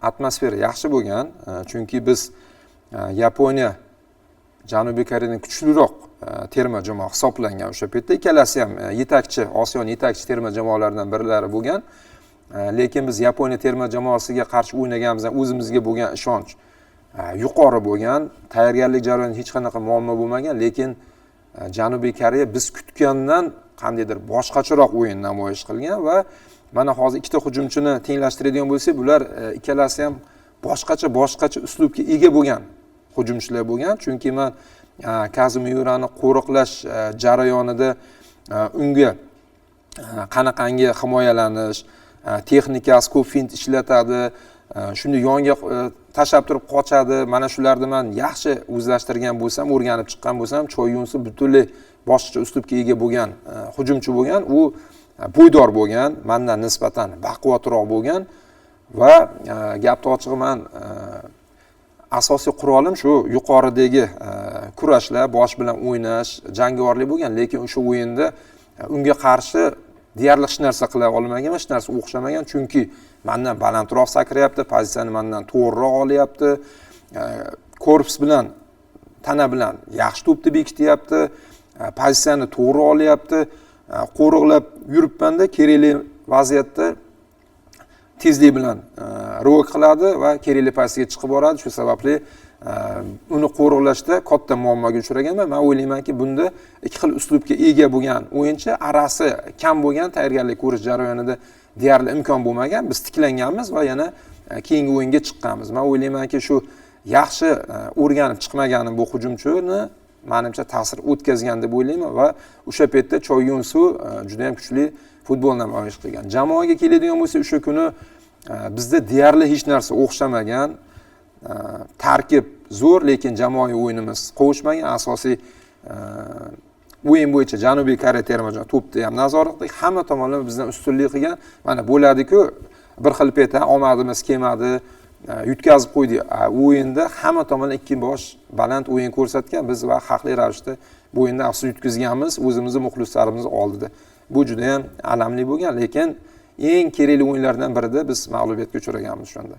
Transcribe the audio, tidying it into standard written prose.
Atmosfera yaxshi bo'lgan, chunki biz Yaponiya Janubiy Koreyadan kuchliroq terma jamoa hisoblangan o'sha paytda. Ikkalasi ham yetakchi, Osiyoni yetakchi terma jamoalaridan birlari bo'lgan. Lekin biz Yaponiya terma jamoasiga qarshi o'ynaganimizdan o'zimizga bo'lgan ishonch yuqori bo'lgan. Tayyorgarlik jarayonida hech qanaqa muammo bo'lmagan, lekin Janubiy Koreya biz kutgandan qandaydir boshqacharoq o'yin namoyish qilgan. Va mana hozir ikkita hujumchini tenglashtiradigan bo'lsak, bular ikkalasi ham boshqacha boshqacha uslubga ega bo'lgan hujumchilar bo'lgan. Chunki man Kazu Miurani qo'riqlash jarayonida unga qanaqangi himoyalanish texnikasi, ko'p fint ishlatadi, shuni yonga tashlab turib qochadi. Mana shularni man yaxshi o'zlashtirgan bo'lsam, o'rganib chiqqan bo'lsam, Choy Yunsu butunlay boshqacha uslubga ega bo'lgan hujumchi bo'lgan. U bo'ydor bo'lgan, mandan nisbatan baquvvatroq bo'lgan. Va gapni ochig'i, man asosiy qurolim shu yuqoridagi kurashlar, bosh bilan o'ynash, jangovarlik bo'lgan. Lekin o'sha o'yinda unga qarshi deyarli hech narsa qila olmaganman, hech narsa o'xshamagan, chunki mandan balandroq sakrayapti, pozitsiyani mandan to'g'riroq olyapti, korpus bilan, tana bilan yaxshi to'pni bekityapti, pozitsiyani to'g'ri olyapti. Qo'riqlab yuribmanda, kerakli vaziyatda tezlik bilan рывок qiladi va kerakli pozitsiyaga chiqib boradi. Shu sababli uni qo'riqlashda katta muammoga uchraganman. Man o'ylaymanki, bunda ikki xil uslubga ega bo'lgan o'yinchi arasi kam bo'lgan, tayyorgarlik ko'rish jarayonida deyarli imkon bo'lmagan. Biz tiklanganmiz va yana keyingi o'yinga chiqqanmiz. Man o'ylaymanki, shu yaxshi o'rganib chiqmaganim bu hujumchini manimcha ta'sir o'tkazgan deb o'ylayman. Va o'sha paytda Choy Yunsu juda yam kuchli futbol namoyish qilgan. Jamoaga keladigan bo'lsak, o'sha kuni bizda deyarli hech narsa o'xshamagan. Tarkib zo'r, lekin jamoaviy o'yinimiz qovushmagan. Asosiy o'yin bo'yicha Janubiy Koreya terma jamoasi to'pni ham nazorat qildik, hamma tomonlama bizdan ustunlik qilgan. Mana bo'ladiku bir xil payt omadimiz kelmadi, yutkazib qo'ydik. O'yinda hamma tomondan ikki bosh baland o'yin ko'rsatgan biz va haqli ravishda bu o'yinda afsus yutqizganmiz o'zimizni muxlislarimiz oldida. Bu juda ham alamli bo'lgan, lekin eng kerakli o'yinlardan birida biz mag'lubiyatga uchraganmiz o'shanda.